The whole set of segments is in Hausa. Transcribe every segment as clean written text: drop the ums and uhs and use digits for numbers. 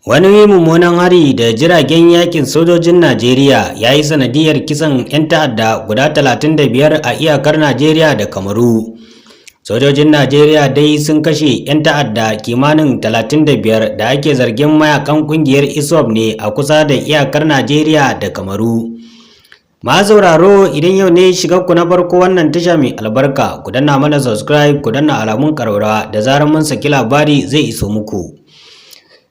Wani mummunan hari da jiragen yakin sojojin Najeriya ya yi sanadiyar kisan 'yan ta'adda guda 35 a iyakar Najeriya da Kamaru. Sojojin Najeriya dai sun kashe 'yan ta'adda kimanin 35 da ake zargin mayakan kungiyar ISWAP ne a kusa da iyakar Najeriya da Kamaru. Masu sauraro, idan yau ne shigarku na farko wannan tasha mai albarka, ku danna mana subscribe, ku danna alamun ƙararrawa, da zarar mun saki labari zai iso muku.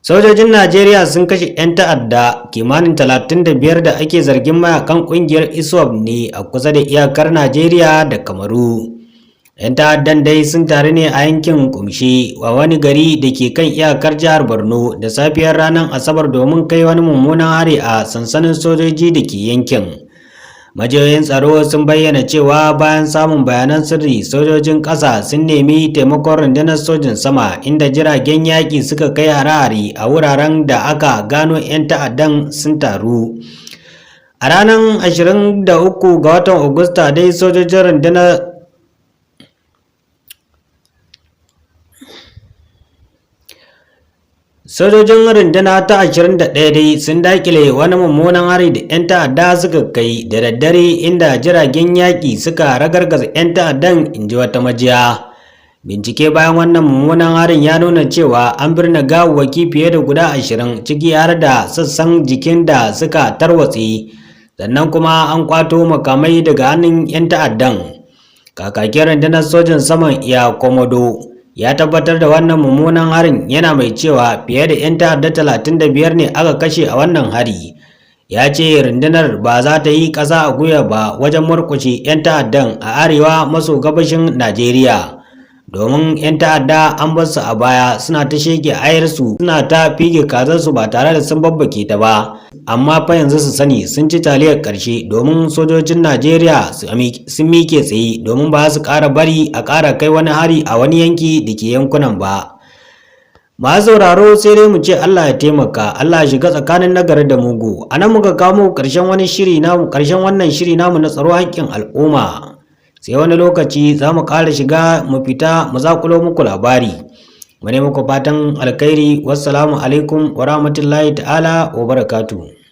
Sojojin Najeriya sun kashe 'yan ta'adda kimanin 35 da ake zargin mayakan kungiyar ISWAP ne a kusa da iyakar Najeriya da Kamaru. 'Yan ta'addan dai sun taru ne a yankin Kumshe, a wani gari da ke kan iyakar jihar Borno, da safiyar ranar Asabar domin kai wani mummunan hari a sansanin sojoji da ke yankin. Majiyoyin tsaro sun bayyana cewa bayan samun bayanan sirri, sojojin ƙasa sun nemi taimakon rundunar sojin sama, inda jiragen yaƙi suka kai hare-hare a wuraren da aka gano 'yan ta'addan sun taru. A ranar 23 ga watan Agusta dai sojojin rundunar Sojojin runduna ta 21 dai sun dakile wani mummunan hari da 'yan ta'adda suka kai da daddare, inda jiragen yaƙi suka ragargaza 'yan ta'addan, in ji wata majiya. Bincike bayan wannan mummunan harin ya nuna cewa an birne gawawwaki fiye da guda 20, ciki har da sassan jikin da suka tarwatse, sannan kuma an kwato makamai daga hannun 'yan ta'addan. Kakakin rundunar sojin saman, Air Commodore, ya tabbatar da wannan mummunan harin, yana mai cewa fiye da 'yan ta'adda 35 ne aka kashe a wannan hari. Ya ce rundunar ba za ta yi ƙasa a gwiwa ba wajen murƙushe 'yan ta'addan a arewa maso gabashin Najeriya, domin 'yan ta'adda an bar su a baya suna ta sheke ayarsu, suna ta fige kazarsu ba tare da sun babbake ta ba. Amma fa yanzu su sani sun ci taliyar ƙarshe, domin sojojin Najeriya sun mike tsaye, domin ba su ƙara bari a ƙara kai wani hari a wani yanki da ke yankunan ba. Masu sauraro, sai dai mu ce Allah ya taimaka, Allah ya shiga tsakanin nagari da mugu. A nan muka kawo ƙarshen wani shiri namu, ƙarshen wannan shiri namu na tsaro haƙƙin al'umma. Sai wani lokaci za mu ƙara shiga mu fita mu zakulo muku labari. Mu ne muku fatan alkhairi. Wassalamu alaikum wa rahmatullahi ta'ala wa barakatuhu.